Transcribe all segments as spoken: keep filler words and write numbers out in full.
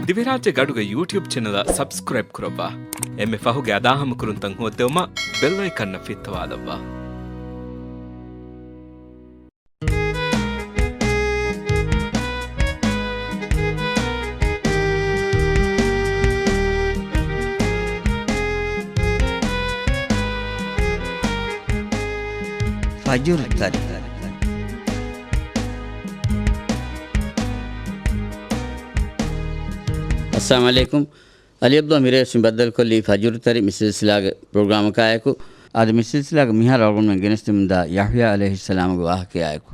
ދިވެހިރާއްޖޭގެ އަޑުގެ ޔޫޓިއުބް ޗެނަލަށް ސަބްސްކްރައިބް ކުރައްވާ. އެންމެ ފަހުގެ އަދާހަމަކުރުންތައް ހޯއްދެވުމަށް ބެލް އައިކަންއަށް ފިއްތަވާލައްވާ. ފަޖުރު ތަރި. އައްސަލާމު ޢަލައިކުމް. ޢަލީ ޢަބްދުﷲ މިރޭވެސް މި ބައްދަލުކޮށްލީ ފަޖުރު ތަރި މި ސިލްސިލާގެ ޕްރޮގްރާމަކާއެކު. އަދި މި ސިލްސިލާގެ މިހާރު އަޅުގަނޑުމެން ގެނެސްދެމުންދާ ޔަޙްޔާ ޢަލައިހިއްސަލާމުގެ ވާހަކަޔާއެކު.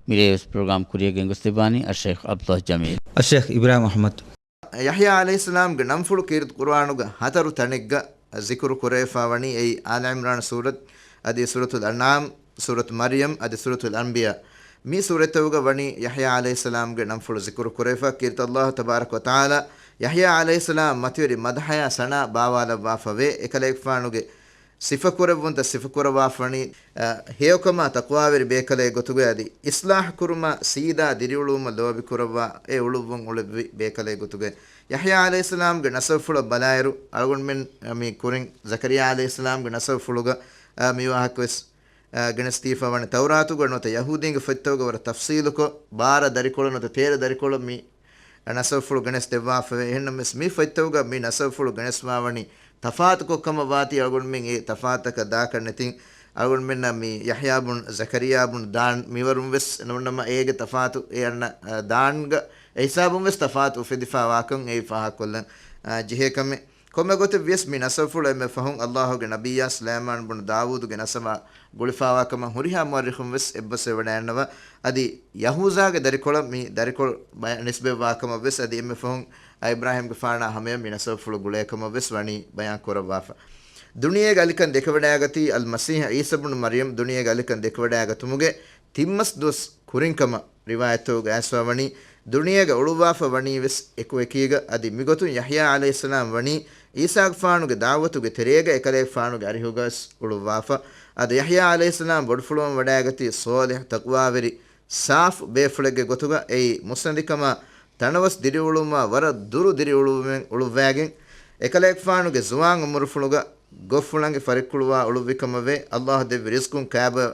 މިރޭވެސް ޕްރޮގްރާމް ކުރިޔަށް ގެންގޮސްދެއްވާނީ އައްޝައިޚް ޢަބްދުﷲ ޖަމީލް. އައްޝައިޚް އިބްރާހިމް އަޙްމަދު. ޔަޙްޔާ ޢަލައިހިއްސަލާމްގެ ނަންފުޅު ކީރިތި ޤުރުއާނުގަ ހަތަރު ތަނެއްގަ ޒިކުރު ކުރެވިފާ ވަނީ އެއީ އާލު ޢިމްރާން ސޫރަތް، އަދި ސޫރަތުލް އަންޢާމް، ސޫރަތު މަރްޔަމް، އަދި ސޫރަތުލް އަންބިޔާ. މި ސޫރަތްތަކުގަ ވަނީ ޔަޙްޔާ ޢަލައިހިއްސަލާމްގެ ނަންފުޅު ޒިކުރު ކުރެވިފަ. ކީރިތި ﷲ ތަބާރަކަ ވަތަޢާލާ ޔަޙްޔާ ޢަލައިހިއްސަލާމް މަތިވެރި މަދްޙަޔާ ސަނާ ބާވާލައްވާފަވޭ. އެކަލޭގެފާނުގެ ސިފަކުރެއްވުންތައް ސިފަކުރައްވާފަވަނީ، އަ، ހެޔޮކަމާ ތަޤްވާވެރި ބޭކަލެއް ގޮތުގައި އަދި އިޞްލާޙް ކުރުމާ ސީދާ ދިރިއުޅުވުމަށް ލޯބިކުރައްވާ އެ އުޅުއްވުން އުޅެއްވި ބޭކަލެއް ގޮތުގައި. ޔަޙްޔާ ޢަލައިހިއްސަލާމްގެ ނަސަބުފުޅަށް ބަލާއިރު، އަޅުގަނޑުމެން މި ކުރިން ޒަކަރިޔާ ޢަލައިހިއްސަލާމްގެ ނަސަބުފުޅުގަ، އަ، މި ވާހަކަވެސް، އަ، ގެނެސްދީފަ ވަނީ. ތައުރާތުގަ ނުވަތަ ޔަހޫދީންގެ ފޮތްތަކުގަ ވަރަށް ތަފްޞީލުކޮށް، ބާރަ ދަރިކޮޅަށް ނުވަތަ ތޭރަ ދަރިކޮޅަށް މި ނަސަބުފުޅު ގެނެސް ދެއްވާފަވޭ. އެހެންނަމަވެސް، މި ފޮތްތަކުގަ މި ނަސަބުފުޅު ގެނެސްވާވަނީ ތަފާތުކޮށް ކަމަށް ވާތީ، އަޅުގަނޑުމެން އެ ތަފާތަކަށް ދާކަށް ނެތިން. އަޅުގަނޑުމެންނަށް މި ޔަޙްޔާ ބުން ޒަކަރިޔާ ބުން ދާން މިވަރުން ވެސް ނޫންނަމަ، އޭގެ ތަފާތު އެ އަންނަ، އަ، ދާންގަ އެ ހިސާބުން ވެސް ތަފާތު އުފެދިފާ ވާކަން އެއީ ފާހަގަކޮށްލަން، އަ، ޖެހޭ ކަމެއް. ކޮންމެ ގޮތެއް ވިޔަސް، މި ނަސަބުފުޅު އެންމެ ފަހުން ﷲ ގެ ނަބިއްޔާ ސުލައިމާން ބުން ދާވޫދުގެ ނަސަބާ ގުޅިފާވާ ކަމަށް ހުރިހާ މުއައްރިޚުން ވެސް އެއްބަސްވެވަޑައިގަންނަވާ. އަދި ޔަހޫޒާގެ ދަރިކޮޅަށް މި ދަރިކޮޅު ބަޔަ-، ނިސްބަތްވާ ކަމަށް ވެސް އަދި އެންމެ ފަހުން އިބްރާހީމްގެފާނާ ހަމަޔަށް މި ނަސަބުފުޅު ގުޅޭ ކަމަށް ވެސް ވަނީ ބަޔާން ކުރައްވާފަ. ދުނިޔޭގެ އަލިކަން ދެކެވަޑައިގަތީ އަލްމަސީޙް ޢީސާ ބުނު މަރްޔަމް ދުނިޔޭގެ އަލިކަން ދެކެވަޑައިގަތުމުގެ ތިން މަސް ދުވަސް ކުރިން ކަމަށް ރިވާޔަތްތަކުގަ އައިސްފަ ވަނީ، ދުނިޔޭގަ އުޅުއްވާފަ ވަނީ ވެސް އެކު އެކީގަ. އަދި މިގޮތުން ޔަޙްޔާ ޢަލައިހިއްސަލާމް ވަނީ ޢީސާގެފާނުގެ ދަޢުވަތުގެ ތެރޭގަ އެކަލޭގެފާނުގެ އަރިހުގަވެސް އުޅުއްވާފަ. އަދި ޔަޙްޔާ ޢަލައިހިއްސަލާމް ބޮޑުފުޅުވަން ވަޑައިގަތީ ޞާލިޙް، ތަޤްވާވެރި، ސާފު ބޭފުޅެއްގެ ގޮތުގަ. އެއީ މުއްސަނދިކަމާ ތަނަވަސް ދިރިއުޅުއްވުމާ ވަރަށް ދުރު ދިރިއުޅުއްވުމެއް އުޅުއްވައިގެން، އެކަލޭގެފާނުގެ ޒުވާން އުމުރުފުޅުގަ ގޮށްފުޅަނގި ފަރިއްކުޅުވާ އުޅުއްވި ކަމަށްވޭ. ﷲ ދެއްވި ރިޒްޤުން ކައިބަ،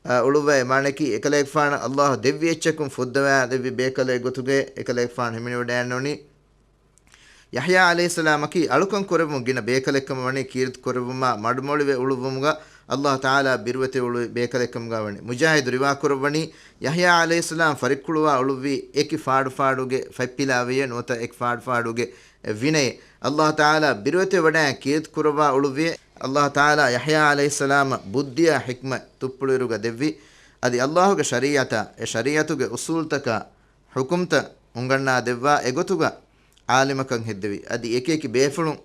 އަ، އުޅުއްވައި މާނައަކީ، އެކަލޭގެފާނަށް ﷲ ދެއްވި އެއްޗަކުން ފުއްދަވާ ދެއްވި ބޭކަލެއް ގޮތުގައި އެކަލޭގެފާނު ހިމެނިވަޑައިގަންނަވަނީ. ޔަޙްޔާ ޢަލައިހިއްސަލާމަކީ އަޅުކަން ކުރެއްވުން ގިނަ ބޭކަލެއް ކަމަށް ވަނީ ކީރިތި ކުރެއްވުމާ މަޑުމޮޅިވެ އުޅުއްވުމުގަ ﷲ ތަޢާލާ ބިރުވެތި އުޅުވި ބޭކަލެއް ކަމުގަ ވަނީ. މުޖާހިދު ރިވާ ކުރައްވަނީ، ޔަޙްޔާ ޢަލައިހިއްސަލާމް ފަރިއްކުޅުވާ އުޅުއްވީ އެކި ފާޑުފާޑުގެ ފަތްޕިލާވެޔޭ ނުވަތަ އެކި ފާޑުފާޑުގެ ވިނަޔޭ. ﷲ ތަޢާލާ ބިރުވެތި ވަޑައި ކީރިތި ކުރައްވާ އުޅުއްވި. ﷲ ތަޢާލާ ޔަޙްޔާ ޢަލައިހިއްސަލާމަށް ބުއްދިއާ ޙިކްމަތް ތުއްޕުޅުއިރުގަ ދެއްވި. އަދި ﷲ ގެ ޝަރީޢަތާ، އެ ޝަރީޢަތުގެ އުޞޫލުތަކާ، ޙުކުމްތައް އުނގަންނާ ދެއްވާ އެގޮތުގަ ޢާލިމަކަން ހެއްދެވި. އަދި އެކި އެކި ބޭފުޅުން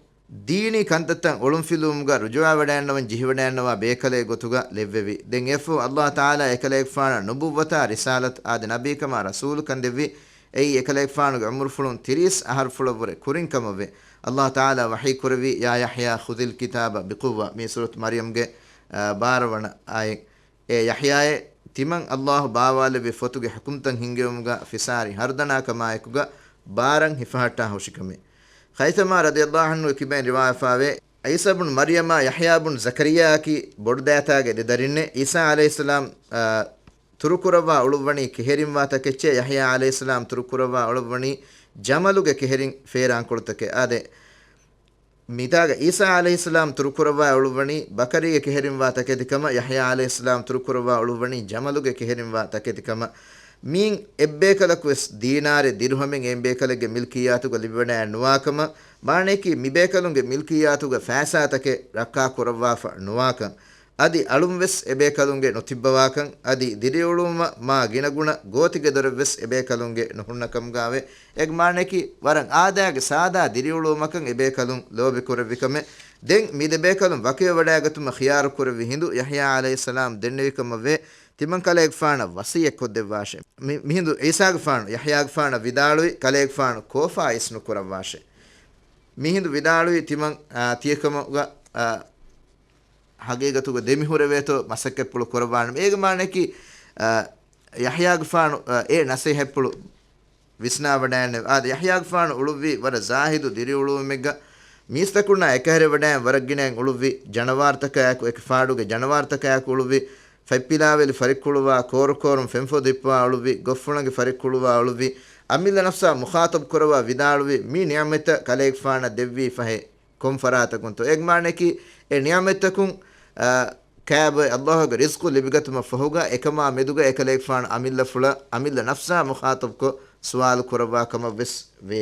ދީނީ ކަންތައްތައް އޮޅުންފިލުވުމުގަ ރުޖުވާވަޑައިގަންނަވަން ޖެހިވަޑައިގަންނަވާ ބޭކަލެއް ގޮތުގަ ލެއްވެވި. ދެން އެއަށްފަހު ﷲ ތަޢާލާ އެކަލޭގެފާނަށް ނުބުއްވަތާ ރިސާލަތް އާދެ ނަބީކަމާ ރަސޫލުކަން ދެއްވި. އެއީ އެކަލޭގެފާނުގެ ޢުމުރުފުޅުން ތިރީސް އަހަރުފުޅަށްވުރެ ކުރިން ކަމަށްވޭ. ﷲ ތަޢާލާ ވަޙީ ކުރެއްވީ، "يا يحيى خذ الكتاب بقوة" މީ ސޫރަތު މަރްޔަމްގެ، އާ، ބާރަ ވަނަ އާޔަތް. އޭ ޔަޙްޔާއޭ، ތިމަން ﷲ ބާވާލެއްވި ފޮތުގެ ޙުކުމްތައް ހިންގެވުމުގަ ފިސާރި ހަރުދަނާ ކަމާއެކުގަ ބާރަށް ހިފަހައްޓާ ހުށިކަމެއް. ޚައިޘަމާ ރަޟިޔަﷲ ޢަންހުގެ ކިބައިން ރިވާވެފާވޭ، ޢީސާ ބުން މަރްޔަމާ ޔަޙްޔާ ބުން ޒަކަރިއްޔާއަކީ ބޮޑުދައިތާގެ ދެ ދަރިންނޭ. ޢީސާ ޢަލައިހިއްސަލާމް، އާ، ތުރުކުރައްވާ އުޅުއްވަނީ ކެހެރިންވާ ތަކެއްޗޭ. ޔަޙްޔާ ޢަލައިހިއްސަލާމް ތުރުކުރައްވާ އުޅުއްވަނީ ޖަމަލުގެ ކެހެރިން ފޭރާންކޮޅުތަކެއް. އާދެ، މިތާގަ ޢީސާ ޢަލައިހިއްސަލާމް ތުރުކުރައްވާ އުޅުއްވަނީ ބަކަރީގެ ކެހެރިންވާ ތަކެތި ކަމަށް، ޔަޙްޔާ ޢަލައިހިއްސަލާމް ތުރުކުރައްވާ އުޅުއްވަނީ ޖަމަލުގެ ކެހެރިންވާ ތަކެތި ކަމަށް. މިއިން އެއްބޭކަލަކުވެސް ދީނާރެއް ދިރުހަމެއް އެއިން ބޭކަލެއްގެ މިލްކިއްޔާތުގަ ލިބިވަޑައި ނުވާކަމަށް، މާނަޔަކީ މިބޭކަލުންގެ މިލްކިއްޔާތުގަ ފައިސާތަކެއް ރައްކާ ކުރައްވާފަ ނުވާކަން. އަދި އަޅުން ވެސް އެބޭކަލުންގެ ނުތިއްބަވާކަން، އަދި ދިރިއުޅުމަށް މާ ގިނަގުނަ ގޯތިގެދޮރެއް ވެސް އެބޭކަލުންގެ ނުހުންނަ ކަމުގައެވެ. އޭގެ މާނަޔަކީ ވަރަށް އާދައިގެ ސާދާ ދިރިއުޅުމަކަށް އެބޭކަލުން ލޯބި ކުރެއްވި ކަމެއް. ދެން މި ދެބޭކަލުން ވަކިވެވަޑައިގަތުމަށް ޚިޔާރު ކުރެއްވި ހިނދު ޔަޙްޔާ ޢަލައިހިއްސަލާމް ދެންނެވި ކަމަށްވޭ، ތިމަން ކަލޭގެފާނަށް ވަޞިއްޔަތް ކޮށްދެއްވާށޭ. މި-، މިހިނދު ޢީސާގެފާނު ޔަޙްޔާގެފާނަށް ވިދާޅުވި، ކަލޭގެފާނު ކޯފާ އިސްނުކުރައްވާށޭ. މިހިނދު ވިދާޅުވީ ތިމަން، އާ، ތިޔަކަމުގަ، އާ، ހަގީގަތުގަ ދެމިހުރެވޭތޯ މަސައްކަތްޕުޅު ކުރައްވާނަމޭ. އޭގެ މާނަޔަކީ، އާ، ޔަޙްޔާގެފާނު، އާ، އެ ނަސޭހަތްޕުޅު ވިސްނާވަޑައިންނެވެ. އާދެ، ޔަޙްޔާގެފާނު އުޅުއްވީ ވަރަށް ޒާހިދު ދިރިއުޅުއްވުމެއްގަ، މީސްތަކުންނާ އެކަހެރިވަޑައިން ވަރަށްގިނައިން އުޅުއްވި ޖަނަވާރުތަކާއެކު، އެކި ފާޑުގެ ޖަނަވާރުތަކާއެކު އުޅުއްވި، ފަތްޕިލާވެލި ފަރިއްކުޅުވާ، ކޯރުކޯރުން ފެންފޮދު ހިއްޕުވާ އުޅުއްވި، ގޮށްފުޅަނގި ފަރިއްކުޅުވާ އުޅުއްވި، އަމިއްލަ ނަފްސާ މުޚާޠަބު ކުރައްވާ ވިދާޅުވި، މި ނިޢުމަތްތައް ކަލޭގެފާނަށް ދެއްވީ ފަހެ، ކޮން ފަރާތަކުންތޯ؟ އޭގެ މާނައަކީ، އެ ނިޢުމަތްތަކުން، އާ، ކާބޮއެ ﷲ ގެ ރިޒްޤު ލިބިގަތުމަށް ފަހުގަ، އެކަމާ މެދުގަ އެކަލޭގެފާނު އަމިއްލަފުޅަށް، އަމިއްލަ ނަފްސާ މުޚާޠަބުކޮށް ސުވާލު ކުރައްވާ ކަމަށް ވެސް ވޭ.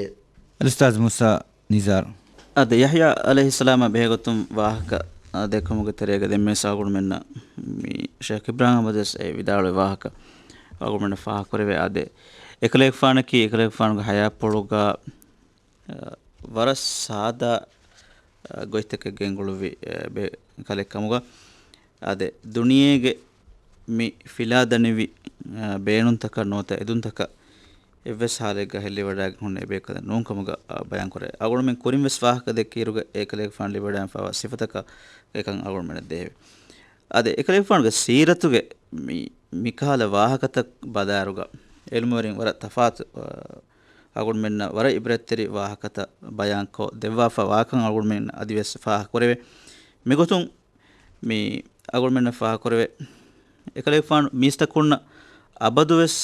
އަލްއުސްތާޛް މޫސާ ނިޒާރު. އާދެ، ޔަޙްޔާ ޢަލައިހިއްސަލާމާ ބެހޭގޮތުން ވާހަކަ، އާ، ދެއްކުމުގެ ތެރޭގަ ދެންމެސް އަޅުގަނޑުމެންނަށް މި ޝޭޚް އިބްރާހިމް އަޙްމަދު ވެސް އެ ވިދާޅުވި ވާހަކަ އަޅުގަނޑުމެންނަށް ފާހަގަކުރެވޭ. އާދެ، އެކަލޭގެފާނަކީ އެކަލޭގެފާނުގެ ޙަޔާތްޕުޅުގަ އަ، ވަރަށް ސާދާ، އަ، ގޮތްތަކެއް ގެންގުޅުއްވި، އަ، ބޭ-، ކަލެއް ކަމުގަ، އާދެ، ދުނިޔޭގެ މި ފިލާދަނިވި، އަ، ބޭނުންތަކަށް ނުވަތަ އެދުންތަކަށް އެއްވެސް ހާލެއްގަ ހެއްލިވަޑައިގެން ހުންނަ އެބޭކަލެއް ނޫން ކަމުގަ، އަ، ބަޔާންކުރޭ. އަޅުގަނޑުމެން ކުރިން ވެސް ފާހަގަ ދެއްކި އިރުގަ އެކަލޭގެފާނު ލިބިވަޑައިގެންފަވާ ސިފަތަކަށް އެކަން އަޅުގަނޑުމެންނަށް ދޭހެވެ. އާދެ، އެކަލޭގެފާނުގެ ސީރަތުގެ މި، މިކަހަލަ ވާހަކަތައް ބަލާއިރުގަ އިލްމުވެރިން ވަރަށް ތަފާތު، އަ، އަޅުގަނޑުމެންނަށް ވަރަށް އިބްރަތްތެރި ވާހަކަތައް ބަޔާންކޮށް ދެއްވާފަ ވާކަން އަޅުގަނޑުމެން އަދިވެސް ފާހަގަކުރެވޭ. މިގޮތުން މި އަޅުގަނޑުމެންނަށް ފާހަގަކުރެވޭ، އެކަލޭގެފާނު މީސްތަކުންނަށް އަބަދުވެސް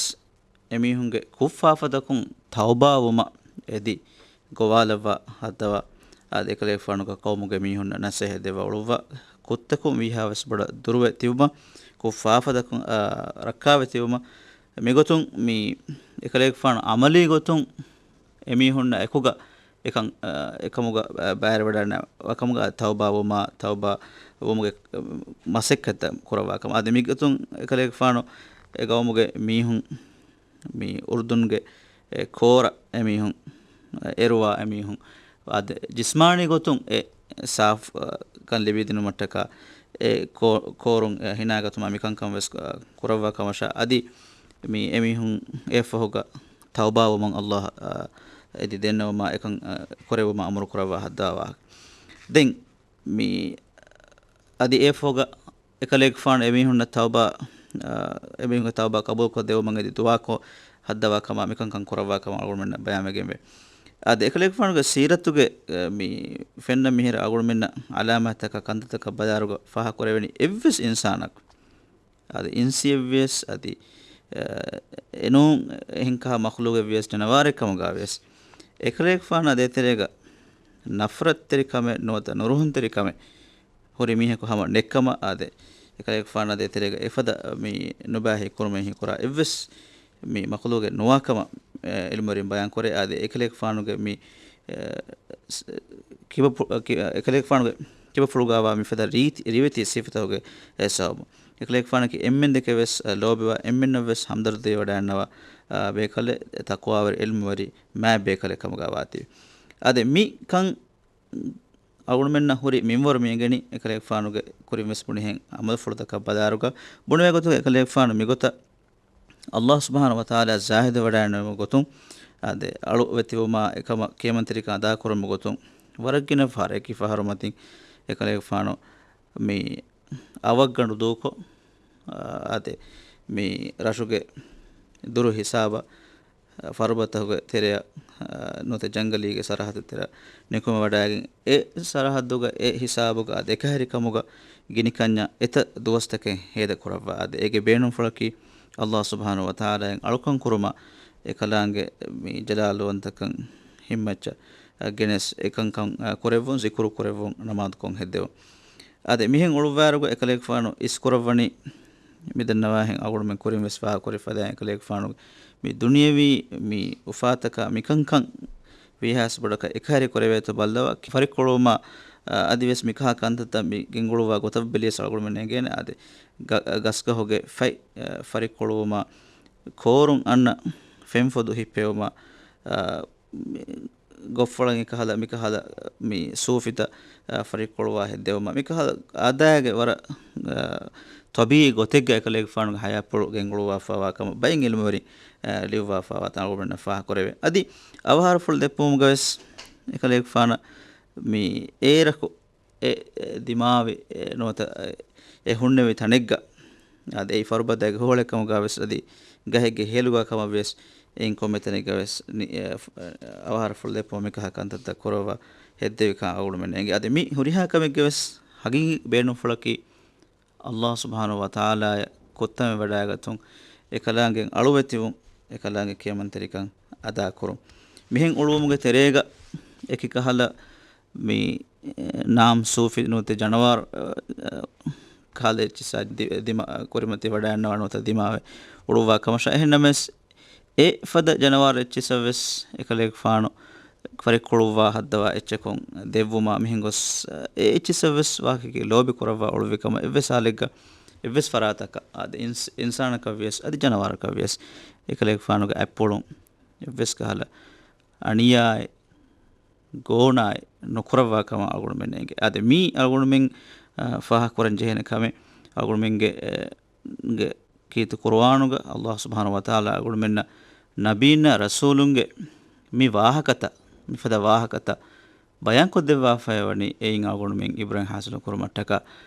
އެމީހުންގެ ކުށްފާފަތަކުން ތައުބާވުމަށް އެދި ގޮވާލައްވާ ހައްދަވާ، އާދެ، އެކަލޭގެފާނުގެ ޤައުމުގެ މީހުންނަށް ނަސޭހަތް ދެއްވާ އުޅުއްވާ، ކުށްތަކުން ވީހާވެސް ބޮޑަށް ދުރުވެ ތިބުމަށް، ކުށްފާފަތަކުން، އާ، ރައްކާވެ ތިބުމަށް، މިގޮތުން މި އެކަލޭގެފާނު ޢަމަލީ ގޮތުން އެމީހުންނާ އެކުގަ އެކަން، އެކަމުގަ ބައިވެރިވަޑައިގަންނަވާ ކަމުގަ ތައުބާވުމާ، ތައުބާ ވުމުގެ މަސައްކަތްތައް ކުރައްވާ ކަމަށް. އާދެ، މިގޮތުން އެކަލޭގެފާނު އެ ގައުމުގެ މީހުން މި އުރުދުންގެ އެ ކޯރަށް އެމީހުން އެރުވާ އެމީހުން އާދެ، ޖިސްމާނީ ގޮތުން އެ ސާފު، އަ، ކަން ލިބިދިނުމަށްޓަކާ އެ ކޯ-، ކޯރުން އެ ހިނާގަތުމާ މިކަންކަން ވެސް، އަ، ކުރައްވާ ކަމަށާ އަދި މި އެމީހުން އެއަށްފަހުގަ ތައުބާވުމަށް ﷲ، އަ، އެދި ދެންނެވުމާ އެކަން، އަ، ކުރެއްވުމަށް އަމުރު ކުރައްވާ ހައްދަވާ ވާހަކަ. ދެން މި އަދި އެއަށްފަހުގަ އެކަލޭގެފާނު އެމީހުންނަށް ތައުބާ، އަ، އެމީހުންގެ ތައުބާ ޤަބޫލުކޮށް ދެވުމަށް އެދި ދުޢާކޮށް ހައްދަވާ ކަމާ މިކަންކަން ކުރައްވާ ކަމަށް އަޅުގަނޑުމެންނަށް ބަޔާންވެގެންވޭ. އާދެ، އެކަލޭގެފާނުގެ ސީރަތުގެ، އަ، މި ފެންނަ މިހިރަ އަޅުގަނޑުމެންނަށް ޢަލާމާތްތަކާ ކަންތައްތަކަށް ބަލާއިރުގަ ފާހަގަކުރެވެނީ އެއްވެސް އިންސާނަކު އަދި އިންސިއެއްވިޔަސް، އަދި، އެ، އެނޫން އެހެންކަހަ މަޚްލޫގެއްވިޔަސް ޖަނަވާރެއް ކަމުގަވިޔަސް، އެކަލޭގެފާނާ ދޭތެރޭގަ ނަފްރަތްތެރިކަމެއް ނުވަތަ ނުރުހުންތެރިކަމެއް ހުރި މީހަކު ހަމަ ނެއްކަމަށް އާދެ، އެކަލޭގެފާނާ ދޭތެރޭގަ އެފަދަ މި ނުބާހި ކުރުމެއް ހީކުރާ އެއްވެސް މި މަޚްލޫގެއް ނުވާކަމަށް، އެ، އިލްމުވެރިން ބަޔާންކުރޭ. އާދެ، އެކަލޭގެފާނުގެ މި، އެ، ސް-، ކިބަފު-، ކި-، އެކަލޭގެފާނުގެ ކިބަފުޅުގަވާ މިފަދަ ރީތި، ރިވެތި ސިފަތަކުގެ އެ ސަބަބުން. އެކަލޭގެފާނަކީ އެންމެން ދެކެ ވެސް، އަ، ލޯބިވާ، އެންމެންނަށް ވެސް ހަމްދަރްދީ ވަޑައިންނަވާ، އަ، ބޭކަލެއް، ތަޤްވާވެރި، އިލްމުވެރި، މާތް ބޭކަލެއް ކަމުގަ ވާތީ. އާދެ، މި ކަން އަޅުގަނޑުމެންނަށް ހުރި މިންވަރު މިއެނގެނީ، އެކަލޭގެފާނުގެ ކުރިން ވެސް ބުނިހެން ޢަމަލުފުޅުތަކަށް ބަލާއިރުގަ، ބުނެވޭ ގޮތުގަ އެކަލޭގެފާނު މިގޮތަށް ﷲ ސުބްޙާނަހޫ ވަތަޢާލާ ޒާހިދު ވަޑައިންނެވުމުގެ ގޮތުން، އާދެ، އަޅުވެތިވުމާ އެކަމަށް ކިޔަމަންތެރިކަން އަދާކުރުމުގެ ގޮތުން، ވަރަށްގިނަ ފަހަރަކީ ފަހަރު މަތިން އެކަލޭގެފާނު މި އަވަށްގަނޑު ދޫކޮށް، އާދެ، މި ރަށުގެ ދުރު ހިސާބަށް ފަރުބަތަކުގެ ތެރެއަށް، އާ، ނުވަތަ ޖަންގަލީގެ ސަރަހައްދު ތެރެއަށް ނިކުމެވަޑައިގެން، އެ ސަރަހައްދުގަ އެ ހިސާބުގަ އަދި އެކަހެރިކަމުގަ ގިނިކަންޏާ އެތައް ދުވަސްތަކެއް ހޭދަ ކުރައްވާ. އާދެ، އޭގެ ބޭނުންފުޅަކީ ﷲ ސުބްޙާނަހޫ ވަތަޢާލާއިން އަޅުކަން ކުރުމަށް އެކަލާނގެ މި ޖަލާލުވަންތަކަން ހިތްމައްޗަށް ގެނެސް އެކަންކަން ކުރެއްވުން، ޒިކުރު ކުރެއްވުން، ނަމާދުކޮށް ހެއްދެވުން. އާދެ، މިހެން އުޅުއްވާއިރުގަ އެކަލޭގެފާނު އިސްކުރައްވަނީ މިދަންނަވާހެން އަޅުގަނޑުމެން ކުރިން ވެސް ފާހަގަކުރި ފަދައިން އެކަލޭގެފާނުގެ މި ދުނިޔެވީ މި އުފާތަކާ މިކަންކަން ވީހާވެސް ބޮޑަކަށް އެކަހެރި ކުރެވޭތޯ ބައްލަވާ، ފަރިއްކޮޅުވުމާ، އަ، އަދިވެސް މިކަހަލަ ކަންތައްތައް މި ގެންގުޅުއްވާ ގޮތަށް ބެލިޔަސް އަޅުގަނޑުމެން އެނގޭނެ. އާދެ، ގަ-، ގަސްގަހުގެ ފަތް، އަ، ފަރިއްކޮޅުވުމާ، ކޯރުން އަންނަ ފެންފޮދު ހިއްޕެވުމާ، އަ، ގޮށްފުޅަށް އެކަހަލަ މިކަހަލަ މި ސޫފިތައް، އަ، ފަރިއްކޮޅުވާ ހެއްދެވުމަށް މިކަހަލަ އާދައިގެ ވަރަށް، އަ، ޠަބީޢީ ގޮތެއްގަ އެކަލޭގެފާނުގެ ޙަޔާތްޕުޅު ގެންގުޅުއްވާފައިވާ ކަމަށް ބައެއް ޢިލްމުވެރިން، އަ، ލިޔުއްވާފައިވާތަން އަޅުގަނޑުމެންނަށް ފާހަގަކުރެވޭ. އަދި އަވަހާރަފުޅު ދެއްކުމުގަވެސް އެކަލޭގެފާނަށް މި އޭރަކު އެ، އެ ދިމާވި، އެ ނުވަތަ އެ، އެ ހުންނެވި ތަނެއްގަ، އަދި އެއީ ފަރުބަދައިގެ ހޮހޮޅެއް ކަމުގަ ވެސް އަދި ގަހެއްގެ ހޭލުގަ ކަމަށް ވިޔަސް، އެއިން ކޮންމެ ތަނެއްގަ ވެސް ނި-، އެ، ފް-، އަވަހާރަފުޅު ލެއްޕުމަށް މިކަހަލަ ކަންތައްތައް ކުރައްވާ ހެއްދެވިކަން އަޅުގަނޑުމެން އެނގޭ. އަދި މި ހުރިހާ ކަމެއްގެ ވެސް ހަގީގީ ބޭނުންފުޅަކީ ﷲ ސުބްޙާނަހޫ ވަތަޢާލާއަށް ކުއްތަމެއް ވަޑައިގަތުން، އެކަލާނގެ އަޅުވެތިވުން، އެކަލާނގެ ކިޔަމަންތެރިކަން އަދާކުރުން. މިހެން އުޅުވުމުގެ ތެރޭގަ އެކި ކަހަލަ މި، އެ، ނާމް ސޫފި ނުވަތަ ޖަނަވާރު، އެ، އެ، ކަހަލަ އެއްޗިއްސާ ދި-، ދިމާ ކުރިމަތި ވަޑައިގަންނަވާ ނުވަތަ ދިމާވެ އުޅުއްވާ ކަމަށާ. އެހެންނަމަވެސް، އެ ފަދަ ޖަނަވާރު އެއްޗިއްސަށް ވެސް އެކަލޭގެފާނު ފަރިއްކުޅުއްވާ ހައްދަވާ އެއްޗަކުން ދެއްވުމާ މިހެން ގޮސް، އެ އެއްޗިއްސަށް ވެސް ވާހަކައެކޭ ލޯބި ކުރައްވާ އުޅުއްވި ކަމަށް އެއްވެސް ހާލެއްގަ، އެއްވެސް ފަރާތަކަށް، އާދެ، އިންސް-، އިންސާނަކަށް ވިޔަސް، އަދި ޖަނަވާރަކަށް ވިޔަސް، އެކަލޭގެފާނުގެ އަތްޕުޅުން އެއްވެސް ކަހަލަ އަނިޔާއެއް، ގޯނާއެއް ނުކުރައްވާ ކަމަށް އަޅުގަނޑުމެން އެނގޭ. އާދެ، މީ އަޅުގަނޑުމެން، އަ، ފާހަގަކުރަން ޖެހޭނެ ކަމެއް. އަޅުގަނޑުމެންގެ، އެ، ގެ ކީރިތި ޤުރުއާނުގަ ﷲ ސުބްޙާނަހޫ ވަތަޢާލާ އަޅުގަނޑުމެންނަށް ނަބީންނާ ރަސޫލުންގެ މި ވާހަކަތައް، މިފަދަ ވާހަކަތައް ބަޔާންކޮށްދެއްވާފައި ވަނީ އެއިން އަޅުގަނޑުމެން ޢިބްރަތް ޙާޞިލު ކުރުމަށްޓަކާ،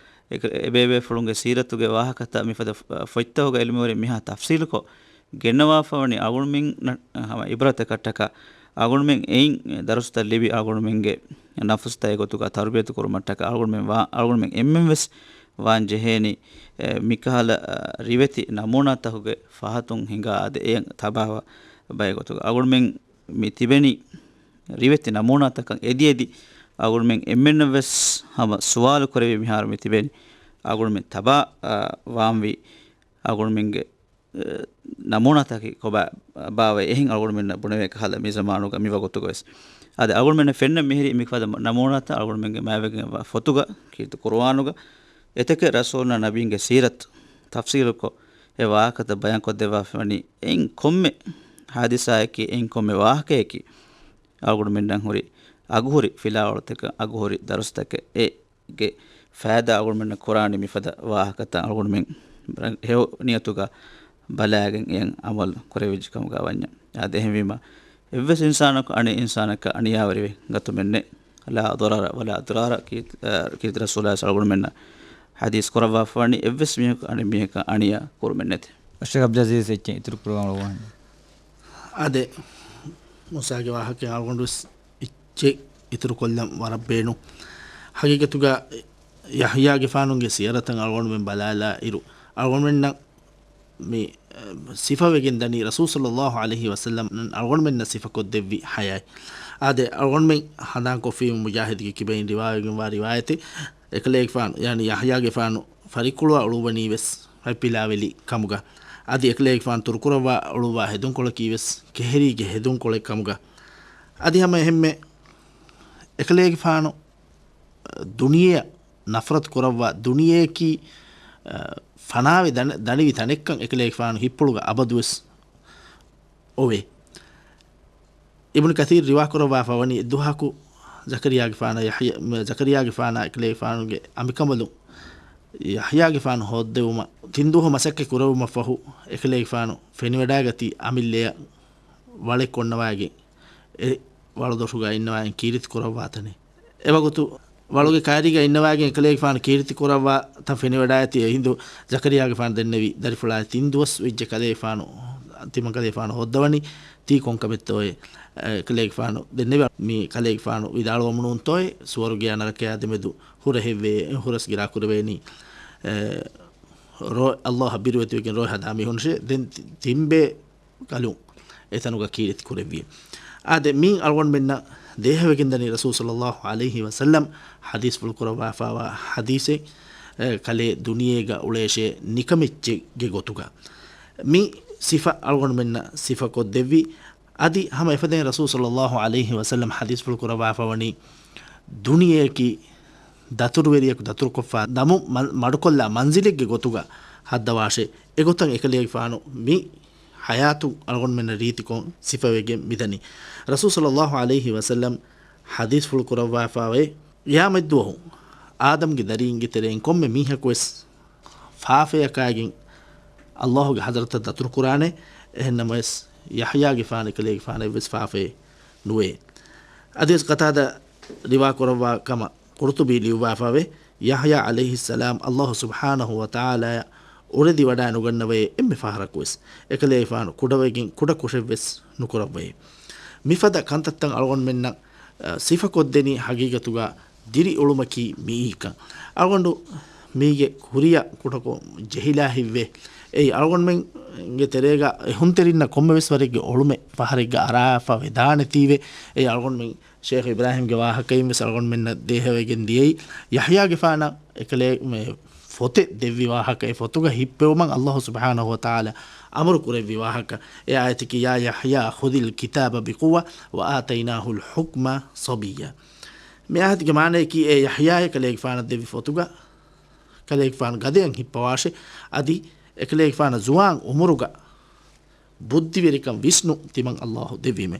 އެ-، އެބޭބޭފުޅުންގެ ސީރަތުގެ ވާހަކަތައް މިފަދަ ފޮތްތަކުގަ ޢިލްމުވެރިން މިހާ ތަފްޞީލުކޮށް ގެންނަވާފަ ވަނީ އަޅުގަނޑުމެން ނަ-، ހަމަ ޢިބްރަތަކަށްޓަކާ، އަޅުގަނޑުމެން އެއިން ދަރުސްތައް ލިބި އަޅުގަނޑުމެންގެ ނަފުސްތައް އެގޮތުގަ ތަރުބިޔަތު ކުރުމަށްޓަކާ އަޅުގަނޑުމެން ވާ-، އަޅުގަނޑުމެން އެންމެން ވެސް ވާން ޖެހޭނީ، އެ، މިކަހަލަ، އަ، ރިވެތި ނަމޫނާތަކުގެ ފަހަތުން ހިނގާ އާދެ، އެއަށް ތަބާވާ ބައެއް ގޮތުގަ. އަޅުގަނޑުމެން މި ތިބެނީ ރިވެތި ނަމޫނާތަކަށް އެދި އެދި އަޅުގަނޑުމެން އެންމެންނަށް ވެސް ހަމަ ސުވާލު ކުރެވި މިހާރު މި ތިބެނީ އަޅުގަނޑުމެން ތަބާ، އަ، ވާންވީ އަޅުގަނޑުމެންގެ، އެ، ނަމޫނާތަކީ ކޮބާ ބާވައި އެހެން އަޅުގަނޑުމެންނަށް ބުނެވޭ ކަހަލަ މި ޒަމާނުގަ މި ވަގުތުގަ ވެސް. އާދެ، އަޅުގަނޑުމެންނަށް ފެންނަ މިހިރީ މިފަދަ ނަމޫނާތައް އަޅުގަނޑުމެންގެ މާތްވެގެންވާ ފޮތުގަ، ކީރިތި ޤުރުއާނުގަ، އެތަކެއް ރަސޫލުންނާ ނަބީންގެ ސީރަތު ތަފްޞީލުކޮށް، އެ ވާހަކަތައް ބަޔާންކޮށްދެއްވާފަ ވަނީ، އެއިން ކޮންމެ ހާދިސާއަކީ، އެއިން ކޮންމެ ވާހަކަޔަކީ، އަޅުގަނޑުމެންނަށް ހުރި އަގުހުރި ފިލާވަޅުތަކެއް، އަގުހުރި ދަރުސްތަކެއް، އޭގެ ފައިދާ އަޅުގަނޑުމެންނަށް ކުރާނީ މިފަދަ ވާހަކަތައް އަޅުގަނޑުމެން ހެޔޮ ނިޔަތުގަ ބަލާގެން އެއަށް ޢަމަލު ކުރެވިއްޖެ ކަމުގަ ވަންޏާ. އާދެ، އެހެންވީމަ، އެއްވެސް އިންސާނަކު އަނެއް އިންސާނަކަށް އަނިޔާވެރިވެ ގަތުމެއް ނެތް. ލާ ޟަރަރަ ވަލާ ޟިރާރަ ކީ-، އަ، ކީރިތި ރަސޫލާ ޞައްލަﷲު ޢަލައިހި ވަސައްލަމަ އަޅުގަނޑުމެންނަށް ޙަދީޘް ކުރައްވާފަ ވަނީ، އެއްވެސް މީހަކު އަނެއް މީހަކަށް އަނިޔާ ކުރުމެއް ނެތި. އަޝްރަފް ޢަބްދުލް ޢަޒީޒް އެއްޗެއް އިތުރު ކުރުވާން އޮވާނެ. އާދެ، މޫސާގެ ވާހަކަ އަޅުގަނޑު ވެސް އެއްޗެއް އިތުރު ކޮށްލަން ވަރަށް ބޭނުން. ޙަޤީޤަތުގަ ޔަޙްޔާގެފާނުގެ ސީރަތަށް އަޅުގަނޑުމެން ބަލާލާ އިރު، އަޅުގަނޑުމެންނަށް މި، އަ، ސިފަވެގެން ދަނީ ރަސޫލު ޞައްލަﷲު ޢަލައިހި ވަސައްލަމް އަޅުގަނޑުމެންނަށް ސިފަކޮށްދެއްވި ޙަޔާތް. އާދެ، އަޅުގަނޑުމެން ހަނދާންކޮށްފިއްޔާ މުޖާހިދުގެ ކިބައިން ރިވާވެގެންވާ ރިވާޔަތެއް، އެކަލޭގެފާނު، ޔަޢުނީ ޔަޙްޔާގެފާނު ފަރިއްކުޅުވާ އުޅުއްވަނީ ވެސް ފަތްޕިލާވެލި ކަމުގަ. އަދި އެކަލޭގެފާނު ތުރުކުރައްވާ އުޅުއްވާ ހެދުންކޮޅަކީ ވެސް ކެހެރީގެ ހެދުންކޮޅެއް ކަމުގަ. އަދި ހަމަ އެހެންމެ އެކަލޭގެފާނު ދުނިޔެއަށް ނަފްރަތު ކުރައްވާ، ދުނިޔެއަކީ، އަ، ފަނާވެ ދަނ-، ދަނިވި ތަނެއްކަން އެކަލޭގެފާނު ހިތްޕުޅުގަ އަބަދުވެސް އޮވޭ. އިބްނު ކަޘީރު ރިވާކުރައްވާފަ ވަނީ އެއްދުވަހަކު ޒަކަރިޔާގެފާނާ ޔަޙްޔާ، ޒަކަރިޔާގެފާނާ އެކަލޭގެފާނުގެ އަނބިކަނބަލުން ޔަޙްޔާގެފާނު ހޯއްދެވުމަށް ތިން ދުވަހު މަސައްކަތް ކުރެވުމަށްފަހު އެކަލޭގެފާނު ފެނިވަޑައިގަތީ އަމިއްލަޔަށް ވަޅެއް ކޮންނަވައިގެން އެ ވަޅުދޮށުގަ އިންނަވައިގެން ކީރިތި ކުރައްވާ ތަނެއް. އެވަގުތު ވަޅުގެ ކައިރީގަ އިންނަވައިގެން އެކަލޭގެފާނު ކީރިތި ކުރައްވާ ތަން ފެނިވަޑައިގަތީ އެހިނދު ޒަކަރިޔާގެފާނު ދެންނެވި ދަރިފުޅާއި ތިން ދުވަސް ވެއްޖެ ކަލޭގެފާނު، ތިމަން ކަލޭގެފާނު ހޯއްދަވަނީ ތީ ކޮންކަމެއްތޯއޭ؟ އެކަލޭގެފާނު ދެންނެވި މި ކަލޭގެފާނު ވިދާޅުވަމުނޫންތޯއޭ ސުވަރުގެޔާ ނަރަކަޔާ ދެމެދު ހުރަހެއްވޭ، ހުރަސް ގިރާ ކުރެވޭނީ، އެ، ރޯ-، ﷲ އަށް ބިރުވެތިވެގެން ރޯ ހަދާ މީހުންށޭ. ދެން ތި-، ތިންބޭ ކަލުން އެތަނުގަ ކީރިތި ކުރެއްވި. އާދެ، މީ އަޅުގަނޑުމެންނަށް ދޭހަވެގެންދަނީ ރަސޫލު ޞައްލަﷲު ޢަލައިހި ވަސައްލަމް ޙަދީޘްފުޅު ކުރައްވާފައިވާ ޙަދީޘެއް، އެ، ކަލޭ ދުނިޔޭގަ އުޅޭށޭ ނިކަމެއްޗެއްގެ ގޮތުގަ. މި ސިފަ އަޅުގަނޑުމެންނަށް ސިފަކޮށްދެއްވި. އަދި ހަމަ އެފަދައިން ރަސޫލު ޞައްލަﷲު ޢަލައިހި ވަސައްލަމް ޙަދީޘްފުޅު ކުރައްވާފަ ވަނީ، ދުނިޔެއަކީ ދަތުރުވެރިޔަކު ދަތުރުކޮށްފަ ދަމު މަ-، މަޑުކޮށްލާ މަންޒިލެއްގެ ގޮތުގަ ހައްދަވާށޭ. އެގޮތަށް އެކަލޭގެފާނު މި ޙަޔާތު އަޅުގަނޑުމެންނަށް ރީތިކޮށް ސިފަވެގެން މިދަނީ. ރަސޫލު ޞައްލަﷲު ޢަލައިހި ވަސައްލަމް ޙަދީޘްފުޅު ކުރައްވާފައިވޭ، ޤިޔާމަތްދުވަހު އާދަމްގެ ދަރީންގެ ތެރެއިން ކޮންމެ މީހަކުވެސް ފާފަޔަކާގެން ﷲގެ ޙަޟްރަތަށް ދަތުރުކުރާނެ. އެހެންނަމަވެސް، ޔަޙްޔާގެފާނު އެކަލޭގެފާނަށް އެއްވެސް ފާފައެއް ނުވޭ. އަދިވެސް ޤަތާދާ ރިވާކުރައްވާ ކަމަށް ޤުރުޠުބީ ލިޔުއްވާފައިވޭ، ޔަޙްޔާ ޢަލައިހިއްސަލާމް ﷲ ސުބްޙާނަހޫ ވަތަޢާލާއަށް އުރެދިވަޑާ ނުގަންނަވައޭ، އެންމެ ފަހަރަކުވެސް އެކަލޭގެފާނު ކުޑަވެގެން ކުޑަކުށެއްވެސް ނުކުރައްވައޭ. މިފަދަ ކަންތައްތައް އަޅުގަނޑުމެންނަށް، އަ، ސިފަކޮށްދެނީ ހަގީގަތުގަ ދިރިއުޅުމަކީ މިއީކަން. އަޅުގަނޑު މީގެ ކުރިއަށް ކުޑަކޮށް ޖެހިލާ ހިތްވޭ. އެއީ އަޅުގަނޑުމެންގެ ތެރޭގަ އެ ހުންތެރިންނަށް ކޮންމެވެސް ވަރެއްގެ އޮޅުމެއް ފަހަރެއްގަ އަރާފަ ވެދާނެތީވެ. އެއީ އަޅުގަނޑުމެން ޝޭޚް އިބްރާހީމްގެ ވާހަކައިން ވެސް އަޅުގަނޑުމެންނަށް ދޭހަވެގެން ދިޔައީ، ޔަޙްޔާގެފާނަށް އެކަލޭ، މެ، ފޮތެއް ދެއްވި ވާހަކަ، އެ ފޮތުގަ ހިއްޕެވުމަށް ﷲ ސުބްޙާނަހޫ ވަތަޢާލާ އަމުރު ކުރެއްވި ވާހަކަ. އެ އާޔަތަކީ، "يا يحيى خذ الكتاب بقوة وآتيناه الحكم صبيا." މި އާޔަތުގެ މާނަޔަކީ، އޭ ޔަޙްޔާ، އެކަލޭގެފާނަށް ދެއްވި ފޮތުގަ ކަލޭގެފާނު ގަދަޔަށް ހިއްޕަވާށޭ، އަދި އެކަލޭގެފާނަށް ޒުވާން އުމުރުގަ ބުއްދިވެރިކަން ވިސްނުން ތިމަން ﷲ ދެއްވީމޭ.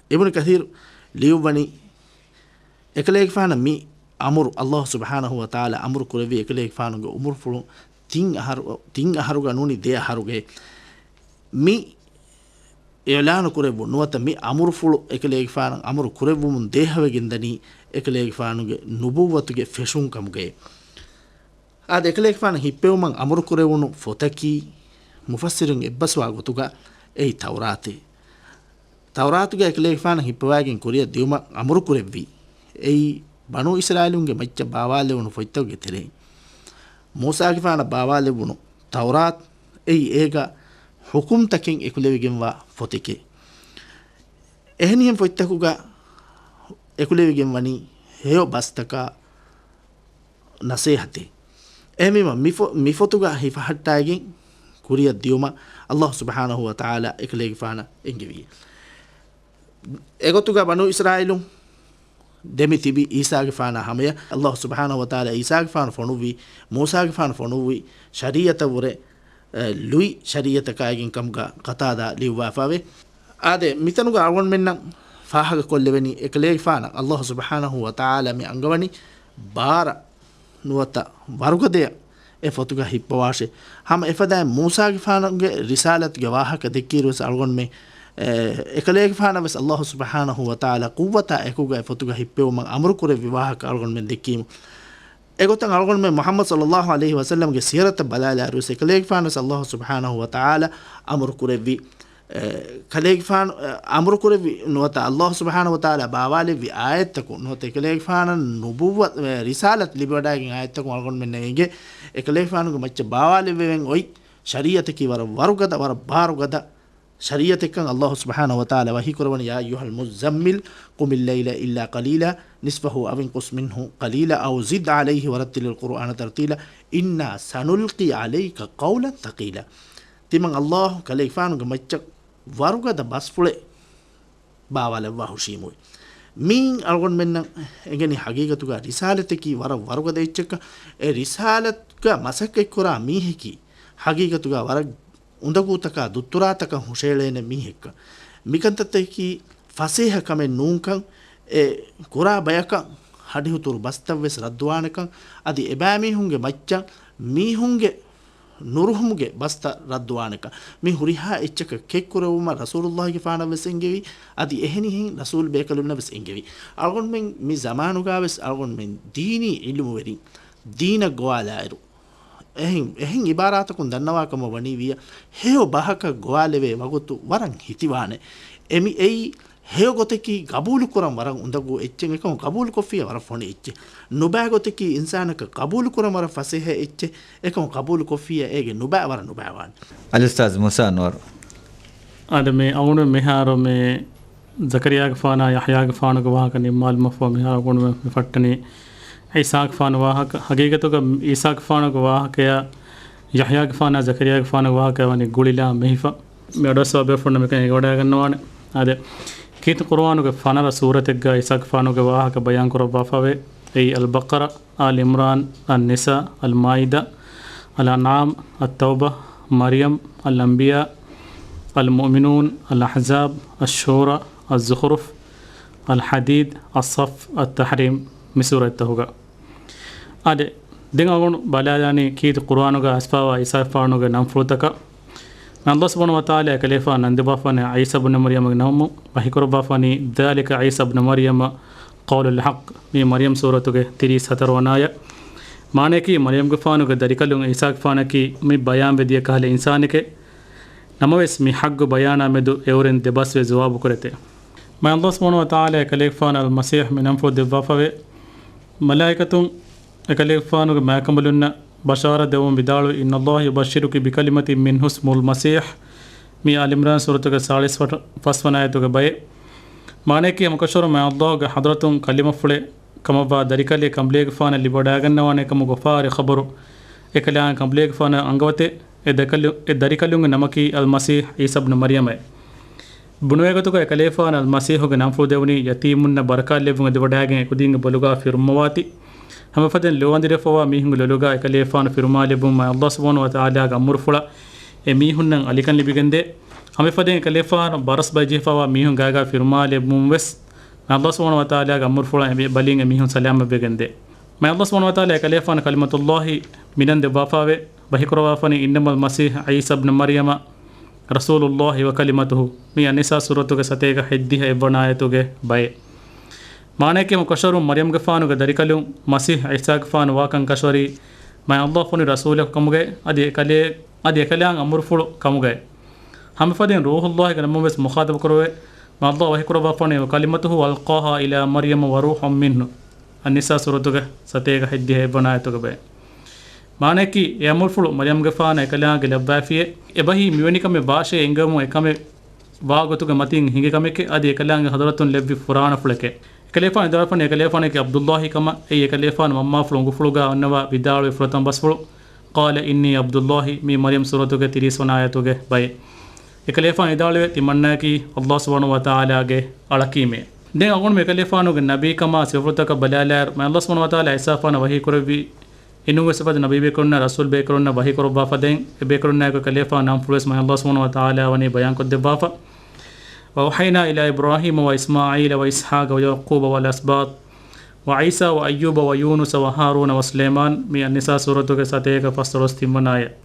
އިބްނު ކަޘީރު ލިޔުއްވަނީ، އެކަލޭގެފާނަށް މި އަމުރު، ﷲ ސުބްޙާނަހޫ ވަތަޢާލާ އަމުރު ކުރެއްވި އެކަލޭގެފާނުގެ އުމުރުފުޅު ތިން އަހަރު، ތިން އަހަރުގަ ނޫނީ ދެ އަހަރުގައި މި އިޢުލާނު ކުރެއްވުން ނުވަތަ މި އަމުރުފުޅު އެކަލޭގެފާނަށް އަމުރު ކުރެއްވުމުން ދޭހަވެގެންދަނީ އެކަލޭގެފާނުގެ ނުބުއްވަތުގެ ފެށުން ކަމުގައޭ. އާދެ، އެކަލޭގެފާނަށް ހިއްޕެވުމަށް އަމުރު ކުރެވުނު ފޮތަކީ، މުފައްސިރުން އެއްބަސްވާ ގޮތުގަ އެއީ ތައުރާތޭ. ތައުރާތުގައި އެކަލޭގެފާނަށް ހިއްޕަވައިގެން ކުރިއަށް ދިއުމަށް އަމުރު ކުރެއްވީ، އެއީ ބަނޫ އިސްރާއީލުންގެ މައްޗަށް ބާވާލެވުނު ފޮތްތަކުގެ ތެރެއިން. މޫސާގެފާނަށް ބާވާލެވުނު ތައުރާތު، އެއީ އޭގަ ޙުކުމްތަކެއް އެކުލެވިގެންވާ ފޮތެކޭ. އެހެނިހެން ފޮތްތަކުގަ އެކުލެވިގެން ވަނީ ހެޔޮ ބަސްތަކާ ނަސޭހަތެއް. އެހެންވީމަ މި ފޮ-، މި ފޮތުގަ ހިފަހައްޓައިގެން ކުރިއަށް ދިޔުމަށް ﷲ ސުބްޙާނަހޫ ވަތަޢާލާ އެކަލޭގެފާނަށް އެންގެވި. އެގޮތުގަ ބަނޫ އިސްރާއީލުން ދެމި ތިބި ޢީސާގެފާނާ ހަމަޔަށް ﷲ ސުބްޙާނަހޫ ވަތަޢާލާ ޢީސާގެފާނު ފޮނުއްވީ، މޫސާގެފާނު ފޮނުއްވީ ޝަރީޢަތަށްވުރެ، އެ، ލުއި ޝަރީޢަތަކާއިގެން ކަމުގަ ޤަތާދާ ލިޔުއްވާފައެވެ. އާދެ، މިތަނުގަ އަޅުގަނޑުމެންނަށް ފާހަގަކޮށްލެވެނީ، އެކަލޭގެފާނަށް ﷲ ސުބްޙާނަހޫ ވަތަޢާލާ މި އަންގަވަނީ ބާރަށް ނުވަތަ ވަރުގަދަޔަށް އެ ފޮތުގަ ހިއްޕަވާށޭ. ހަމަ އެފަދައިން މޫސާގެފާނުގެ ރިސާލަތުގެ ވާހަކަ ދެއްކިއިރުވެސް އަޅުގަނޑުމެން، އެ، އެކަލޭގެފާނަށް ވެސް ﷲ ސުބްޙާނަހޫ ވަތަޢާލާ ޤުއްވަތާ އެކުގަ އެ ފޮތުގަ ހިއްޕެވުމަށް އަމުރު ކުރެއްވި ވާހަކަ އަޅުގަނޑުމެން ދެއްކީމު. އެގޮތަށް އަޅުގަނޑުމެން މުޙައްމަދު ޞައްލައްލާހު ޢަލައިހި ވަސައްލަމްގެ ސީރަތަށް ބަލާލާއިރުވެސް އެކަލޭގެފާނަށް ވެސް ﷲ ސުބްޙާނަހޫ ވަތަޢާލާ އަމުރު ކުރެއްވި، އެ، ކަލޭގެފާނު، އަ، އަމުރު ކުރެއްވި ނުވަތަ ﷲ ސުބްޙާނަހޫ ވަތަޢާލާ ބާވާލެއްވި އާޔަތްތަކުން ނުވަތަ އެކަލޭގެފާނަށް ނުބުއްވަ-، އެ، ރިސާލަތު ލިބިވަޑައިގެން އާޔަތްތަކުން އަޅުގަނޑުމެންނަށް އެނގޭ، އެކަލޭގެފާނުގެ މައްޗަށް ބާވާލެއްވެވެން އޮތް ޝަރީޢަތަކީ ވަރަށް ވަރުގަދަ، ވަރަށް ބާރުގަދަ ޝަރީޢަތެއްކަން ﷲ ސުބްޙާނަހޫ ވަތަޢާލާ ވަޙީ ކުރައްވަނީ، يا أيها المزمل قم الليل إلا قليلا نصفه أو انقص منه قليلا أو زد عليه ورتل القرآن ترتيلا إنا سنلقي عليك قولا ثقيلا. ތިމަން ﷲ ކަލޭގެފާނުގެ މައްޗަށް ވަރުގަދަ ބަސްފުޅެއް ބާވާލައްވާ ހުށީމުވެ. މިއިން އަޅުގަނޑުމެންނަށް އެނގެނީ ހަގީގަތުގަ ރިސާލަތަކީ ވަރަށް ވަރުގަދަ އެއްޗެއްކަން. އެ ރިސާލަތުގަ މަސައްކަތްކުރާ މީހަކީ ހަގީގަތުގަ ވަރަށް އުނދަގޫތަކާ ދުއްތުރާތަކަށް ހުށައެޅޭނެ މީހެއްކަން. މިކަންތައްތަކަކީ ފަސޭހަ ކަމެއް ނޫންކަން، އެ ކުރާ ބަޔަކަށް ހަޑިހުތުރު ބަސްތައްވެސް ރައްދުވާނެކަން، އަދި އެބައިމީހުންގެ މައްޗަށް މީހުންގެ ނުރުހުމުގެ ބަސްތައް ރައްދުވާނެކަން. މި ހުރިހާ އެއްޗަކަށް ކެތްކުރެވުމަށް ރަސޫލުﷲގެފާނަށް ވެސް އެންގެވި، އަދި އެހެނިހެން ރަސޫލު ބޭކަލުންނަށް ވެސް އެންގެވި. އަޅުގަނޑުމެން މި ޒަމާނުގަ ވެސް އަޅުގަނޑުމެން ދީނީ ޢިލްމުވެރިން ދީނަށް ގޮވާލާއިރު، އެހެން، އެހެން އިބާރާތަކުން ދަންނަވާ ކަމަށް ވަނީ ވިޔަ، ހެޔޮ ބަހަކަށް ގޮވާލެވޭ ވަގުތު ވަރަށް ހިތިވާނެ. އެމި އެއީ ހެޔޮ ގޮތަކީ ގަބޫލުކުރަން ވަރަށް އުނދަގޫ އެއްޗެއް، އެކަމަކު ގަބޫލުކޮށްފިއްޔާ ވަރަށް ފޮނި އެއްޗެއް. ނުބައި ގޮތަކީ އިންސާނަކަށް ގަބޫލުކުރަން ވަރަށް ފަސޭހަ އެއްޗެއް، އެކަމަކު ގަބޫލުކޮށްފިއްޔާ އޭގެ ނުބައި ވަރަށް ނުބައިވާނެ. އަލްއުސްތާޛް މޫސާ އަންވަރު. އާދެ، މި އަޅުގަނޑު މިހާރު މި ޒަކަރިޔާގެފާނާ ޔަޙްޔާގެފާނުގެ ވާހަކަ ނިންމާލުމަށްފަހު މިހާރު އަޅުގަނޑު މި ފައްޓަނީ ޢީސާގެފާނު ވާހަކަ. ހަގީގަތުގަ ޢީސާގެފާނުގެ ވާހަކަޔާ ޔަޙްޔާގެފާނާ ޒަކަރިޔާގެފާނުގެ ވާހަކަ ވަނީ ގުޅިލާ މެހިފަ. މި އަޑުއައްސަވާ ބޭފުޅުންނަށް މިކަން އެނގިވަޑައިގަންނަވާނެ. އާދެ، ކީރިތި ޤުރުއާނުގެ ފަނަރަ ސޫރަތެއްގަ ޢީސާގެފާނުގެ ވާހަކަ ބަޔާން ކުރައްވާފައެވެ. އެއީ އަލްބަޤަރާ، އާލި ޢިމްރާން، އައްނިސާ، އަލްމާއިދާ، އަލްއަންޢާމް، އައްތައުބާ، މަރްޔަމް، އަލްއަންބިޔާ، އަލްމުއުމިނޫން، އަލްއަޙްޒާބް، އައްޝޫރާ، އައްޒުޚްރުފް، އަލްޙަދީދް، އައްޞަފް، އައްތަޙްރީމް، މި ސޫރަތްތަކުގަ. އާދެ، ދެން އަޅުގަނޑު ބަލާލާނީ ކީރިތި ޤުރުއާނުގަ އައިސްފަވާ ޢީސާގެފާނުގެ ނަންފުޅުތަކަށް. ﷲ ސުބްޙާނަހޫ ވަތަޢާލާ އެކަލޭގެފާނު ނަން ދެއްވާފާނެ ޢީސާ ބުނެ މަރްޔަމަށް ނަމުން ވަޙީކުރައްވާފާނީ، ذلك عيسى ابن مريم قول الحق، މީ މަރްޔަމް ސޫރަތުގެ ތިރީސް ހަތަރު ވަނަ އާޔަތް. މާނަޔަކީ، މަރްޔަމްގެފާނުގެ ދަރިކަލުން ޢީސާގެފާނަކީ މި ބަޔާންވެދިޔަ ކަހަލަ އިންސާނެކޭ. ނަމަވެސް، މި ޙައްޤު ބަޔާނާ މެދު އެއުރެން ދެބަސްވެ ޖުވާބުކުރެތެ. މާތް ﷲ ސުބްޙާނަހޫ ވަތަޢާލާ އެކަލޭގެފާނަށް އަލްމަސީޙް މި ނަންފުޅު ދެއްވާފަވޭ. މަލާއިކަތުން އެކަލޭގެފާނުގެ މާތްކަނބަލުންނަށް ބަޝާރަތް ދެއްވަމުން ވިދާޅުވި، إن الله يبشرك بكلمة منه اسمه المسيح، މީ އާލި ޢިމްރާން ސޫރަތުގެ ސާޅީސް ފަސްވަނަ އާޔަތުގެ ބައެއް. މާނަޔަކީ، ހަމަކަށަވަރުން މާތް ﷲ ގެ ޙަޟްރަތުން ކަލިމަފުޅެއް ކަމަށްވާ ދަރިކަލެއް ކަނބުލޭގެފާނަށް ލިބިވަޑައިގަންނަވާނެ ކަމުގެ އުފާވެރި ޚަބަރު އެކަލާނގެ ކަނބުލޭގެފާނަށް އަންގަވަތެ. އެ ދަރިކަލު، އެ ދަރިކަލުންގެ ނަމަކީ އަލްމަސީޙް ޢީސާ ބްނު މަރްޔަމޭ. ބުނެވޭގޮތުގަ އެކަލޭގެފާނަށް އަލްމަސީޙުގެ ނަންފުޅު ދެވުނީ ޔަތީމުންނަށް ބަރަކާތް ލެއްވުން އެދިވަޑައިގެން އެކުދީންގެ ބޮލުގާ ފިރުއްމަވާތީ. ހަމައެފަދައިން ލޯ އަނދިރިވެފަވާ މީހުންގެ ލޮލުގާ އެކަލޭގެފާނު ފިރުމާލެއްވުން މާތް ﷲ ސުބްޙާނަހޫ ވަތަޢާލާގެ އަމުރުފުޅަށް އެ މީހުންނަށް އަލިކަން ލިބިގެންދޭ. ހަމައެފަދައިން އެކަލޭގެފާނު ބަރަސް ބައިޖެހިފަވާ މީހުން ގާގާ ފިރުމާލެއްވުމުން ވެސް މާތް ﷲ ސުބްޙާނަހޫ ވަތަޢާލާގެ އަމުރުފުޅަށް އެ ބަލިން އެ މީހުން ސަލާމަތްވެގެންދޭ. މާތް ﷲ ސުބްޙާނަހޫ ވަތަޢާލާ އެކަލޭގެފާނަށް ކަލިމަތުﷲ މިނަން ދެއްވާފައިވޭ. ވަޙީކުރައްވާފަނީ، إنما المسيح عيسى ابن مريم رسول الله وكلمته، މީ އައްނިސާ ސޫރަތުގެ ސަތޭކަ ހަތްދިހަ އެއްވަނަ އާޔަތުގެ ބައެއް. މާނަޔަކީ، ހަމަކަށަވަރުން މަރްޔަމްގެފާނުގެ ދަރިކަލުން މަސީޙް ޢީސާގެފާނު ވާކަން ކަށަވަރީ މާތް ﷲ ފޮނުވި ރަސޫލަކު ކަމުގައި، އަދި އެކަލޭ، އަދި އެކަލާނގެ އަމުރުފުޅު ކަމުގައި. ހަމައެފަދައިން ރޫޙުﷲގެ ނަމުން ވެސް މުޚާޠަބު ކުރެވޭ. މާތް ﷲ ވަޙީކުރައްވާފަނީ، وكلمته ألقاها إلى مريم وروح منه. އައްނިސާ ސޫރަތުގެ ސަތޭކަ ހަތްދިހަ އެއްވަނަ އާޔަތުގެ ބައެއް. މާނަޔަކީ، އެ އަމުރުފުޅު މަރްޔަމްގެފާނަށް އެކަލާނގެ ލައްވައިފިއޭ. އެބަހީ މިވެނިކަމެއް ވާށޭ އެންގެވުމުން އެކަމެއް ވާގޮތުގެ މަތިން ހިނގި ކަމެކޭ. އަދި އެކަލާނގެ ޙަޟްރަތުން ލެއްވި ފުރާނަފުޅެކޭ. އެކަލޭގެފާނު ވިދާޅުވާފަނީ، އެކަލޭގެފާނަކީ ޢަބްދުﷲ ކަމަށް. އެއީ އެކަލޭގެފާނު މަންމާފުޅު އުނގުފުޅުގާ އޮންނަވާ ވިދާޅުވި ފުރަތަމަ ބަސްފުޅު، قال إني عبد الله، މީ މަރްޔަމް ސޫރަތުގެ ތިރީސް ވަނަ އާޔަތުގެ ބައެއް. އެކަލޭގެފާނު ވިދާޅުވޭ، ތިމަންނައަކީ ﷲ ސުބްޙާނަހޫ ވަތަޢާލާގެ އަޅަކީމޭ. ދެން އަޅުގަނޑުމެން އެކަލޭގެފާނުގެ ނަބީކަމާ ސިފަފުޅުތަކަށް ބަލާލާއިރު، މާތް ﷲ ސުބްޙާނަހޫ ވަތަޢާލާ ޢީސާގެފާނަށް ވަޙީކުރެއްވި އެނޫންވެސް އެފަދަ ނަބީބޭކަލުންނާ ރަސޫލުބޭކަލުންނާ ވަޙީކުރައްވާފަދައިން، އެބޭކަލުންނާއެކު އެކަލޭގެފާނު ނަންފުޅުވެސް މާތް ﷲ ސުބްޙާނަހޫ ވަތަޢާލާ ވަނީ ބަޔާންކޮށްދެއްވާފަ. وأوحينا إلى إبراهيم وإسماعيل وإسحاق ويعقوب والأسباط وعيسى وأيوب ويونس وهارون وسليمان، މީ އައްނިސާ ސޫރަތުގެ ސަތޭކަ ފަސްދޮޅަސް ތިންވަނަ އާޔަތް.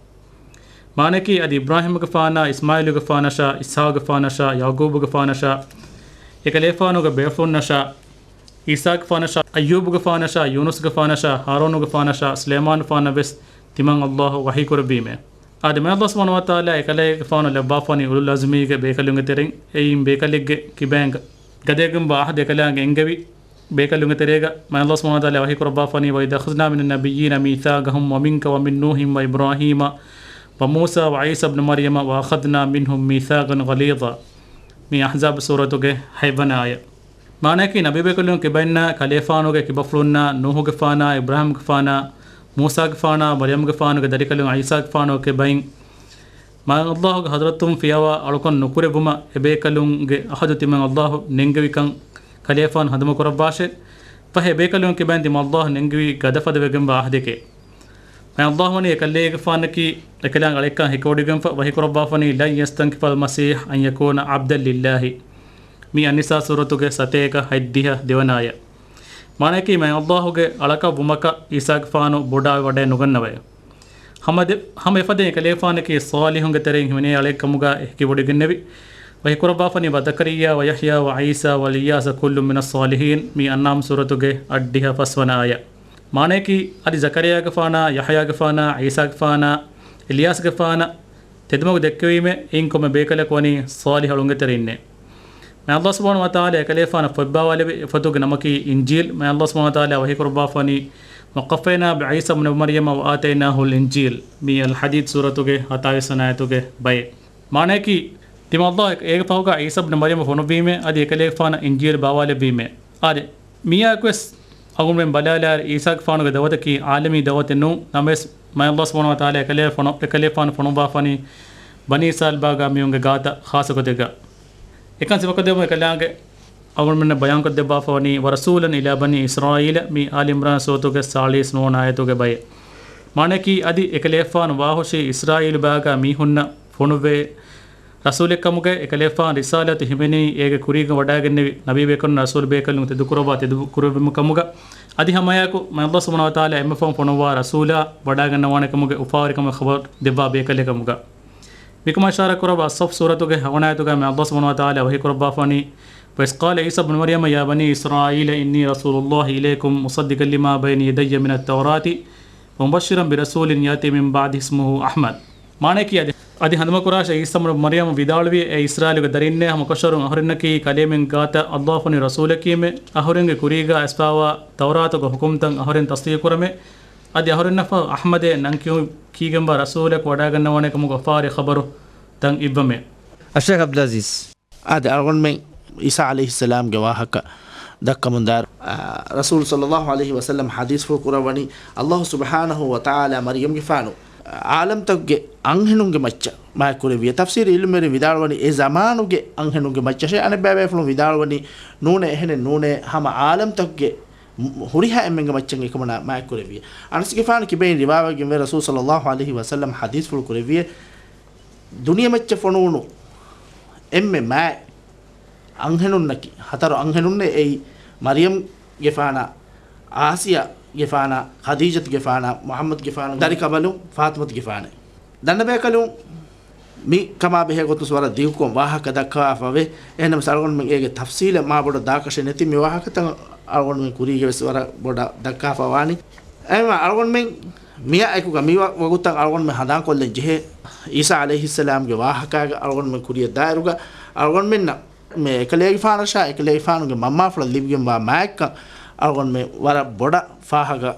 މާނައަކީ، އަދި އިބްރާހީމުގެފާނާ، އިސްމާޢީލުގެފާނަށާ، އިސްޙާޤުގެފާނަށާ، ޔަޢުޤޫބުގެފާނަށާ، އެކަލޭގެފާނުގެ ބޭފުޅުންނަށާ، ޢީސާގެފާނަށާ، އައްޔޫބުގެފާނަށާ، ޔޫނުސްގެފާނަށާ، ހާރޫނުގެފާނަށާ، ސުލައިމާނުގެފާނަށް ވެސް ތިމަން ﷲ ވަޙީކުރެއްވީމޭ. އާދެ، މާތް ﷲ ސުބްޙާނަހޫ ވަތަޢާލާ އެކަލޭގެފާނު ލައްވާފަވަނީ އުލުލް ޢަޒްމީގެ ބޭކަލުންގެ ތެރެއިން. އެއިން ބޭކަލެއްގެ ކިބައިން ގަ-، ގަދައެއްގެންވާ ޢަހްދު އެކަލާނގެ އެންގެވި ބޭކަލުންގެ ތެރޭގަ މާތް ﷲ ސުބްޙާނަހޫ ވަތަޢާލާ ވަޙީކުރައްވާފަވަނީ، وإذ أخذنا من النبيين ميثاقهم ومنك ومن نوح وإبراهيم وموسى وعيسى ابن مريم وأخذنا منهم ميثاقا غليظا. މީ އަޙްޒާބު ސޫރަތުގެ ހަތްވަނަ އާޔަތް. މާނައަކީ، ނަބީބޭކަލުން ކިބައިންނާ ކަލޭފާނުގެ ކިބަފުޅުންނާ، ނޫޙުގެފާނާ، އިބްރާހީމްގެފާނާ، މޫސާގެފާނާ، މަރްޔަމްގެފާނުގެ ދަރިކަލުން ޢީސާގެފާނު ކިބައިން، މާތް ﷲ ގެ ޙަޟްރަތުން ފިޔަވާ އަޅުކަން ނުކުރެއްވުމަށް އެބޭކަލުންގެ ޢަހްދު ތިމަން ﷲ ނެންގެވިކަން ކަލޭފާނު ހަނދުމަކުރައްވާށޭ. ފަހެ އެބޭކަލުން ކިބައިން ތިމަން ﷲ ނެންގެވީ ގަދަ ފަދަވެގެންވާ ޢަހްދެކޭ. މާތް ﷲ ވަނީ އެކަލޭގެފާނަކީ އެކަލާނގެ އަޅެއްކާ ހެކިވޮޑިގެންފަ ވަޙީކުރައްވާފަނީ، لن يستنكف المسيح أن يكون عبدا لله. މީ އައްނިސާ ސޫރަތުގެ ސަތޭކަ ހަތްދިހަ ދެވަނަ އާޔަތް. މާނައަކީ، މާތް ﷲ ގެ އަޅަކަށް ވުމަކަށް ޢީސާގެފާނު ބޮޑާވެވަޑައެއް ނުގަންނަވައެއް. ހަމަ ދެ-، ހަމަ އެފަދައިން އެކަލޭގެފާނަކީ ޞާލިޙުންގެ ތެރެއިން ހިމެނޭ އަޅެއް ކަމުގަ ހެކިވޮޑިގެންނެވި. ވަޙީކުރައްވާފަނީ، وزكريا ويحيى وعيسى وإلياس كل من الصالحين. މީ އަންޢާމް ސޫރަތުގެ އަށްޑިހަ ފަސްވަނަ އާޔަތް. މާނައަކީ، އަދި ޒަކަރިޔާގެފާނާ، ޔަޙްޔާގެފާނާ، ޢީސާގެފާނާ، އިލްޔާސްގެފާނަށް ތެދުމަގު ދެއްކެވީމޭ. އެއިން ކޮންމެ ބޭކަލަކު ވަނީ ޞާލިޙު އަޅުންގެ ތެރެއިންނޭ. މާތް ﷲ ސުބްޙާނަހޫ ވަތަޢާލާ އެކަލޭގެފާނަށް ފޮތްބާވާލެއްވި. އެފޮތުގެ ނަމަކީ އިންޖީލް. މާތް ﷲ ސުބްޙާނަހޫ ވަތަޢާލާ ވަޙީކުރައްވާފަނީ، وقفينا بعيسى ابن مريم وآتيناه الإنجيل. މީ އަލްޙަދީދް ސޫރަތުގެ ހަތާވީސް ވަނަ އާޔަތުގެ ބައެއް. މާނައަކީ، ތިމަން ﷲ އެ-، އޭގެ ފަހުގަ ޢީސާ އިބްނު މަރްޔަމަ ފޮނުއްވީމޭ، އަދި އެކަލޭގެފާނަށް އިންޖީލް ބާވާލެއްވީމޭ. އާދެ، މިއާއެކުވެސް އަޅުގަނޑުމެން ބަލާލާއިރު، ޢީސާގެފާނުގެ ދަޢުވަތަކީ ޢާލަމީ ދަޢުވަތެއް ނޫން. ނަމަވެސް، މާތް ﷲ ސުބްޙާނަހޫ ވަތަޢާލާ އެކަލޭ ފޮނު-، އެކަލޭގެފާނު ފޮނުއްވާފަނީ ބަނީ އިސްރާއީލް ބާގާ މީހުންގެ ގާތަށް ޚާއްޞަ ގޮތެއްގަ. އެކަން ސިފަކޮށްދެއްވުމަށް އެކަލާނގެ އަޅުގަނޑުމެންނަށް ބަޔާންކޮށްދެއްވާފަވަނީ، ورسولا إلى بني إسرائيل، މީ އާލި ޢިމްރާން ސޫރަތުގެ ސާޅީސް ނުވަ ވަނަ އާޔަތުގެ ބައެއް. މާނައަކީ، އަދި އެކަލޭގެފާނު ވާހުށީ އިސްރާއީލް ބާގާ މީހުންނަށް ފޮނުއްވޭ ރަސޫލެއްކަމުގައި. އެކަލޭގެފާނު ރިސާލަތު ހިމެނީ އޭގެ ކުރީގަ ވަޑައިގެންނެވި ނަބީބޭކަލުން ރަސޫލުބޭކަލުން ތެދުކުރައްވާ ތެދުކުރެއްވުމުގެ ކަމުގަ. އަދި ހަމައެއާއެކު، މާތް ﷲ ސުބްޙާނަހޫ ވަތަޢާލާ އެންމެ ފަހުން ފޮނުއްވާ ރަސޫލާ ވަޑައިގަންނަވާނެ ކަމުގެ އުފާވެރިކަމެއް ޚަބަރު ދެއްވާ ބޭކަލެއް ކަމުގަ. މިކަމަށް އިޝާރާތް ކުރައްވާ ޞަފް ސޫރަތުގެ ހަވަނަ އާޔަތުގަ މާތް ﷲ ސުބްޙާނަހޫ ވަތަޢާލާ ވަޙީކުރައްވާފަވަނީ، وإذ قال عيسى ابن مريم يا بني إسرائيل إني رسول الله إليكم مصدقا لما بين يدي من التوراة ومبشرا برسول يأتي من بعدي اسمه أحمد. މާނައަކީ އަދި، އަދި ހަނދުމަކުރާށޭ، ޢީސާ ބުނު މަރްޔަމް ވިދާޅުވި، އޭ އިސްރާއީލުގެ ދަރީންނޭ، ހަމަކަށަވަރުން އަހުރެންނަކީ ކަލޭމެން ގާތަށް ﷲ ފޮނި ރަސޫލަކީމެ. އަހުރެންގެ ކުރީގާ އައިސްފާވާ ތައުރާތުގެ ޙުކުމްތައް އަހުރެން ތަޞްދީޤުކުރަމެ. އަދި އަހުރެންނަށްފަހު އަޙްމަދޭ ނަން ކިޔު-، ކީގެންވާ ރަސޫލަކު ވަޑައިގަންނަވާނެ ކަމުގެ އުފާވެރި ޚަބަރު ތަން އިއްވަމެ. އައްޝޭޚް ޢަބްދުލް ޢަޒީޒް. އާދެ، އަޅުގަނޑުމެން ޢީސާ ޢަލައިހިއްސަލާމްގެ ވާހަކަ ދައްކަމުންދާއިރު، އާ، ރަސޫލު ޞައްލައްލާހު ޢަލައިހި ވަސައްލަމް ޙަދީޘްފުޅު ކުރައްވަނީ، ﷲ ސުބްޙާނަހޫ ވަތަޢާލާ މަރްޔަމްގެފާނު ޢާލަމްތަކުގެ އަންހެނުންގެ މައްޗަށް މާތްކުރެއްވިޔޭ. ތަފްސީރު ޢިލްމުވެރިން ވިދާޅުވަނީ، އެ ޒަމާނުގެ އަންހެނުންގެ މައްޗަށޭ. އަނެއްބައިބޭފުޅުން ވިދާޅުވަނީ، ނޫނޭ، އެހެނެއް ނޫނޭ، ހަމަ ޢާލަމްތަކުގެ ހުރިހާ އެންމެންގެ މައްޗަށް އެކަމަނާ މާތްކުރެއްވިޔޭ. އަނަސްގެފާނު ކިބައިން ރިވާވެގެންވޭ، ރަސޫލު ޞައްލައްލާހު ޢަލައިހި ވަސައްލަމް ޙަދީޘްފުޅު ކުރެއްވިޔޭ، ދުނިޔެމައްޗަށް ފޮނުވުނު އެންމެ މާތް އަންހެނުންނަކީ، ހަތަރު އަންހެނުންނޭ. އެއީ މަރްޔަމްގެފާނާ، އާސިޔާގެފާނާ، ޚަދީޖަތުގެފާނާ، މުޙައްމަދުގެފާނު، ދަރިކަނބަލުން ފާޠިމަތުގެފާނެ. ދަންނަބޭކަލުން މި ކަމާ ބެހޭ ގޮތުން ވަރަށް ދިގުކޮށް ވާހަކަ ދައްކާފަވޭ. އެހެންނަމަވެސް އަޅުގަނޑުމެން އޭގެ ތަފްޞީލެއް މާ ބޮޑަށް ދާކަށެއް ނެތި މި ވާހަކަތައް އަޅުގަނޑުމެން ކުރީގެ ވެސް ވަރަށް ބޮޑަށް ދައްކާފަ ވާނީ. އެހެންވެ އަޅުގަނޑުމެން މިއާ އެކުގަ މި ވަ-، ވަގުތަށް އަޅުގަނޑުމެން ހަނދާންކޮށްލަން ޖެހޭ، ޢީސާ ޢަލައިހިއްސަލާމްގެ ވާހަކާގެ އަޅުގަނޑުމެން ކުރިއަށް ދާއިރުގަ އަޅުގަނޑުމެންނަށް މި އެކަލޭގެފާނަށާ އެކަލޭގެފާނުގެ މަންމާފުޅަށް ލިބިގެންވާ މާތްކަން އަޅުގަނޑުމެން ވަރަށް ބޮޑަށް ފާހަގަ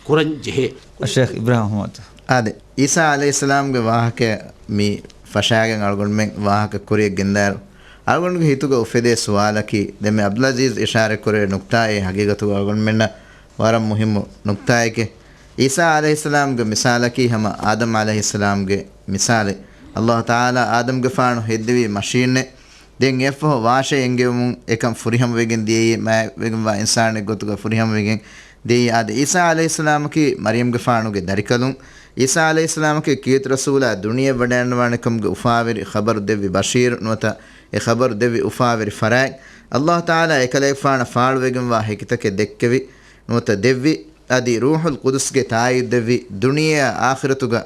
ކުރަން ޖެހޭ. އައްޝޭޚް އިބްރާހިމް އަޙްމަދު. އާދެ، ޢީސާ ޢަލައިހިއްސަލާމްގެ ވާހަކަ މި ފަށާގެން އަޅުގަނޑުމެން ވާހަކަ ކުރިއަށް ގެންދާއިރު، އަޅުގަނޑުގެ ހިތުގަ އުފެދޭ ސުވާލަކީ، ދެންމެ ޢަބްދުލް ޢަޒީޒް އިޝާރަތްކުރެއްވި ނުކްތާއެއް ޙަޤީޤަތުގަ އަޅުގަނޑުމެންނަށް ވަރަށް މުހިއްމު ނުކްތާއެކޭ. ޢީސާ ޢަލައިހިއްސަލާމްގެ މިސާލަކީ ހަމަ އާދަމް ޢަލައިހިއްސަލާމްގެ މިސާލެއް. ﷲ ތަޢާލާ އާދަމްގެފާނު ހެއްދެވީ މަޝީނެއް. ދެން އެއަށްފަހު ވާށޭ އެންގެވުމުން އެކަން ފުރިހަމަވެގެން ދިޔައީ، މާތްވެގެންވާ އިންސާނެއް ގޮތުގަ ފުރިހަމަވެގެން ދިޔައީ. އާދެ، ޢީސާ ޢަލައިހިއްސަލާމަކީ މަރްޔަމްގެފާނުގެ ދަރިކަލުން. ޢީސާ ޢަލައިހިއްސަލާމަކީ ކީރިތި ރަސޫލާ ދުނިޔެއަށް ވަޑައިގަންނަވާނެ ކަމުގެ އުފާވެރި ޚަބަރު ދެއްވި ބަޝީރު ނުވަތަ އެ ޚަބަރު ދެއްވި އުފާވެރި ފަރާތް. ﷲ ތަޢާލާ އެކަލޭގެފާނަށް ފާޅުވެގެންވާ ހެކިތަކެއް ދެއްކެވި ނުވަތަ ދެއްވި. އަދި ރޫޙުލް ޤުދުސްގެ ތާއީދު ދެއްވި، ދުނިޔެއާ އާޚިރަތުގަ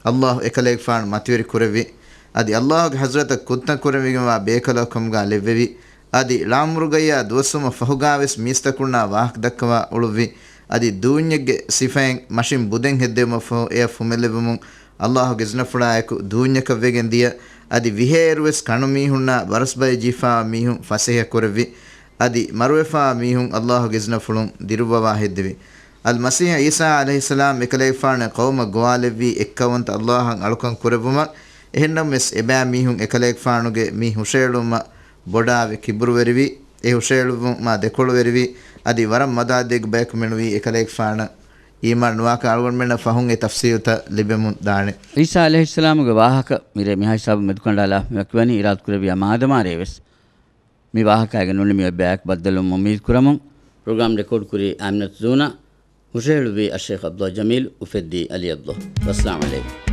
ﷲ އެކަލޭގެފާނު މަތިވެރި ކުރެއްވި. އަދި ﷲގެ ޙަޟްރަތަށް ކުށްތައް ކުރެވިގެންވާ ބޭކަލަކު ކަމުގާ ލެއްވެވި. އަދި ޅާމުރުގައްޔާ ދުވަސްވުމަށް ފަހުގާވެސް މީސްތަކުންނާ ވާހަކަ ދައްކަވާ އުޅުއްވި. އަދި ދޫންޏެއްގެ ސިފައިން މަށިން ބުދެއް ހެއްދެވުމަށް ފަހު އެއަށް ފުމެލެއްވުމުން ﷲގެ އިޒުނަފުޅާއެކު ދޫންޏަކަށް ވެގެން ދިޔަ. އަދި ވިހައިރުވެސް ކަނުމީހުންނާ ބަރަސްބައި ޖީފާވާ މީހުން ފަސޭހަ ކުރެއްވި. އަދި މަރުވެފާވާ މީހުން ﷲގެ އިޒުނަފުޅުން ދިރުއްވަވާ ހެއްދެވި. އަލްމަސީޙް ޢީސާ ޢަލައިހިއްސަލާމް އެކަލޭގެފާނުގެ ޤައުމަށް ގޮވާލެއްވީ އެއްކައުވަންތަ ﷲއަށް އަޅުކަން ކުރެއްވުމަށް. އެހެންނަމަވެސް އެބައިމީހުން އެކަލޭގެފާނުގެ މި ހުށައެޅުމަށް ބޮޑާވެ ކިބުރުވެރިވި. އެ ހުށައެޅުއްވުން މާ ދެކޮޅުވެރިވި. އަދި ވަރަށް މަދާދޭގެ ބަޔަކު މެނުވީ އެކަލޭގެފާނަށް އީމާން ނުވާކަން. އަޅުގަނޑުމެންނަށް ފަހުން އެ ތަފްސީލުތައް ލިބެމުން ދާނެ. ޢީސާ ޢަލައިހިއްސަލާމުގެ ވާހަކަ މިރޭ މިހާ ހިސާބުން މެދުކަނޑާލާ މި ވަކިވަނީ އިރާދަކުރެއްވިޔާ މާދަމާރޭވެސް. މި ވާހަކައިގެ ނޫނީ މި އޮތް ބަޔަކު ބައްދަލުވުމަށް އުއްމީދު ކުރަމުން. ޕްރޮގްރާމް ރެކޯޑް ކުރީ އާމިނަތު ޒޫނާ، ހުށަހެޅުއްވީ އައްޝޭޚް ޢަބްދުﷲ ޖަމީލް، އުފެއްދީ ޢަލީ ޢަބްދުﷲ. ވައްސަލާމް ޢަލައިކުމް.